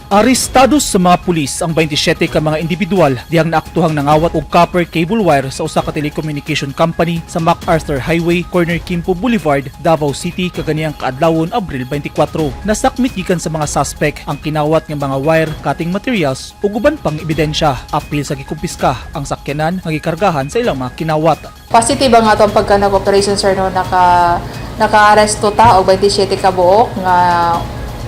Arestado sa mga pulis ang 27 ka mga individual dihang naaktuhang nangawat og copper cable wire sa usa ka telecommunication company sa MacArthur Highway, corner Quimpo Boulevard, Davao City kaganiyang kaadlawon, Abril 24. Nasakmit gikan sa mga suspect ang kinawat nga mga wire, cutting materials ug uban pang ebidensya. Apil sa gikumpiska ang sakyanan nga gikargahan sa ilang mga kinawat. Positive ang atong pagka operation, sir, no? Naka-aresto ta og 27 ka buok nga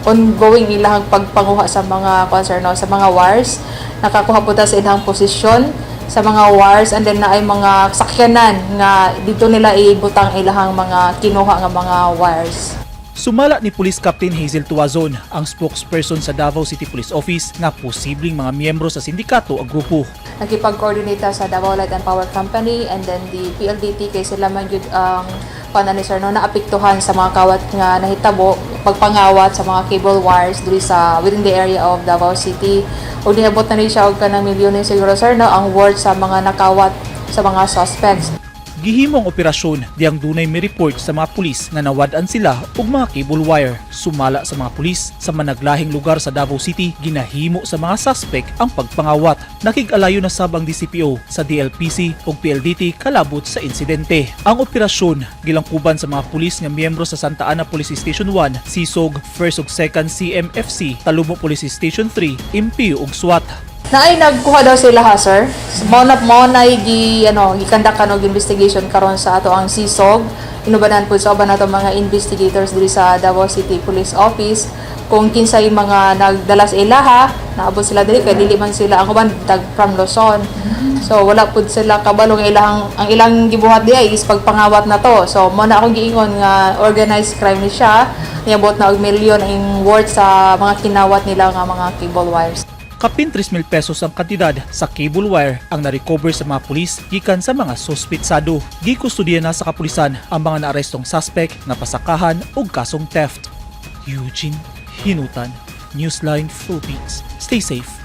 ongoing ilahang pagpanguha sa mga concern, no, sa mga wires. Nakakuha po ta sa ilang posisyon sa mga wires and then naay mga sakyanan nga dito nila ibutang ilahang mga kinuha nga mga wires. Sumala ni Police Captain Hazel Tuazon, ang spokesperson sa Davao City Police Office, nga posibleng mga miyembro sa sindikato ang grupo. Nakipag-coordinate ta sa Davao Light and Power Company and then the PLDT kay sila man gyud ang kuan ni, sir, no, naapektuhan sa mga kawat nga nahitabo, pagpangawat sa mga cable wires diri sa within the area of Davao City. Ug niabot na ni siya og kanang milyones siguro, sir, no, ang worth sa mga nakawat sa mga suspects. Gihimo ang operasyon diyang dunay may report sa mga pulis nga nawad-an sila og mga cable wire. Sumala sa mga pulis, sa managlahing lugar sa Davao City ginahimo sa mga suspect ang pagpangawat. Nakig-alayo na sab ang DCPO sa DLPC ug PLDT kalabot sa insidente. Ang operasyon gilangkuban sa mga pulis nga miyembro sa Santa Ana Police Station 1, Sisog, 1st ug 2nd CMFC, Talomo Police Station 3, MPU ug SWAT. Naay nagkuha daw sila ha, sir. Mao na gi ano gi-conduct og investigation karon sa ato ang CSOG. Inubanan po sa uban nato mga investigators diri sa Davao City Police Office kung kinsay mga nagdala sa ilaha. Naabot sila diri kay dili man sila, ang uban tag from Luzon. So wala pud sila kabalo nga ang ilang gibuhat diay is pagpangawat na to. So mao na akong giingon nga organized crime ni siya. Niabot na og milyon ang worth sa mga kinawat nila nga mga cable wires. Kapin 3,000 pesos ang kantidad sa cable wire ang na-recover sa mga pulis gikan sa mga suspitsado. Gikustudiya na sa kapulisan ang mga naarestong suspect nga pasakahan og kasong theft. Eugene Hinutan, Newsline Philippines. Stay safe.